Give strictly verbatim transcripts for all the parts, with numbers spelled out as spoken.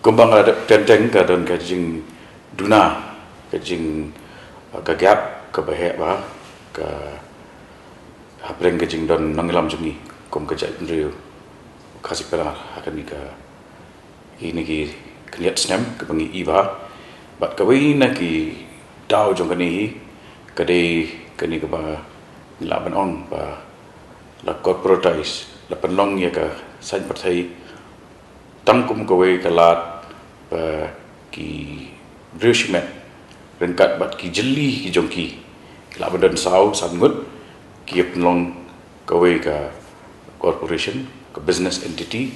Kumba nga la dep teng teng, ka don ka jingduna, ka jing, ka gap kaba heh bha ka hapdeng ka jingdon nongïalam jong ngi kum ka jaitbynriew Khasi Pnar ha kane ka, kine ki khyndiat snem kaba ngi ïohi bha. Bad kawei na ki daw jong kane hi ka dei kane kaba ngi lah ban ong ba la corporatize, la pynlong ïa ka saiñ pyrthei tang kum kawei ka lad ba ki briew shimet ryngkat bad ki jylli ki jong ki, ki lah ban don saw san ngut, ki pynlong kawei ka corporation, ka business entity,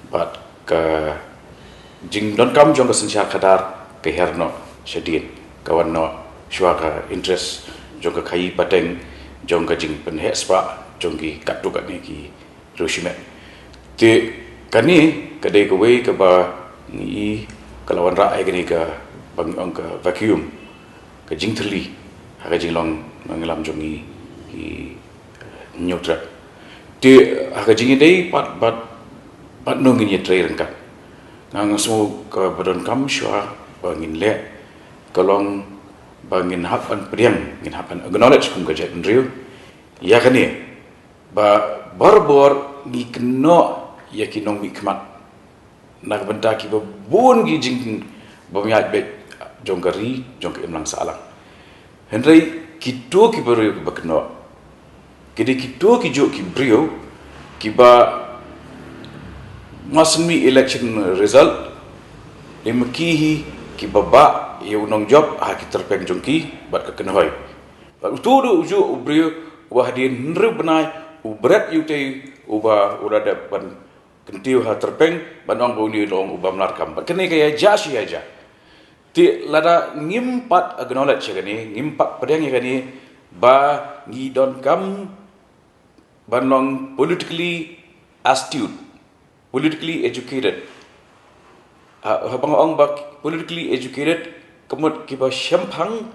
bad ka jingdonkam jong ka synshar khadar ka her noh shadien, ka wan noh shuwa ka interest jong ka khaïi pateng, jong ka jingpynheh spah jong ki katto katne ki briew shimet. Te kane ka dei kawei kaba ngi, ka la wanrah ïa kane kaba ngi ong ka vacuum, ka jingthylli ha ka jinglong nongïalam jong ngi ki hynñiewtrep. Te ha ka jingïadei pat bad, bad nongïatrei ryngkat, nga, nga sngew kaba donkam shuwa ba ngin leh ka long ba ngin hap ban pdiang, ngin hap ban acknowledge kum ka jaitbynriew ïa kane, ba barabor ngi kynnoh ïa ki nongmihkhmat na ka bynta kiba bun ki jingbym ïaid beit jong ka ri, jong ka imlang sahlang. Hynrei kito ki briew kiba kynnoh ki dei kito ki juh ki briew kiba, mar syn mih election result, lymki hi kiba bah ïa u nongjop ha ki tyrpeng jong ki bad ka kynhoi. Bad uto u dei u juh u briew uba hadien hynriew bnai u bret ïa utei uba u la dep ban kyntiew ha tyrpeng ban ong ba une u long u bym lah kam. Bad kane ka ïa jia shi ïa jia. Te lada ngim pat acknowledge ïa kane, ngim pat pdiang ïa kane, ba ngi donkam ban long politically astute, politically educated. Ha, haba nga ong ba politically educated, ka mut kiba shemphang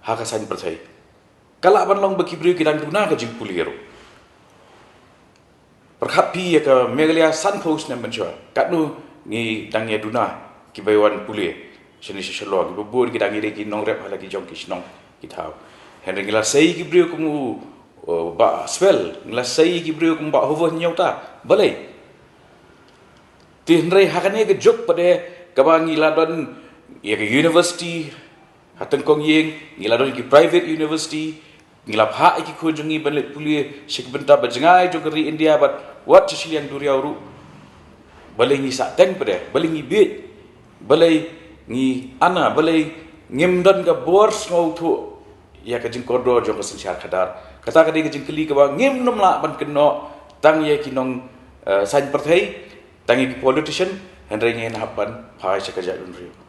ha ka saiñ pyrthei. Ka lah ban long ba ki briew ki dang duna ka jingpule ruh. Pyrkhat phi ïa ka Meghalaya sanphew snem mynshuwa, katno ngi dang ïa duna kiba wan pule shane sha Shillong, kiba bun ki dang ïa dei ki nongrep ha la ki jong ki shnong ki thaw. Hynrei ngi la sei ki briew kum u, uh, Bah Swell, ngi la sei ki briew kum Bah Hoover Hynñiewta. Balei? Te hynrei ha kane ka juk pat de kaba ngi la don ïa ka university ha tyngkong ïing, ngi la don ki private university, ngi la phah ïa ki khun jong ngi ban leit pule sha ki bynta ba jngai jong ka ri India bad wat sha shiliang duriaw ruh. Balei ngi sah teng pat de, balei ngi bieit, balei ngi ana, balei ngim don ka bor sngewthuh ïa ka jingkordor jong ka synshar khadar? Kata ka dei ka jingkylli kaba ngim nym lah ban kynnoh tang ïa ki nong, eh, saiñ pyrthei, tang ïa ki politician, hynrei ngin hap ban phai sha ka jaitbynriew.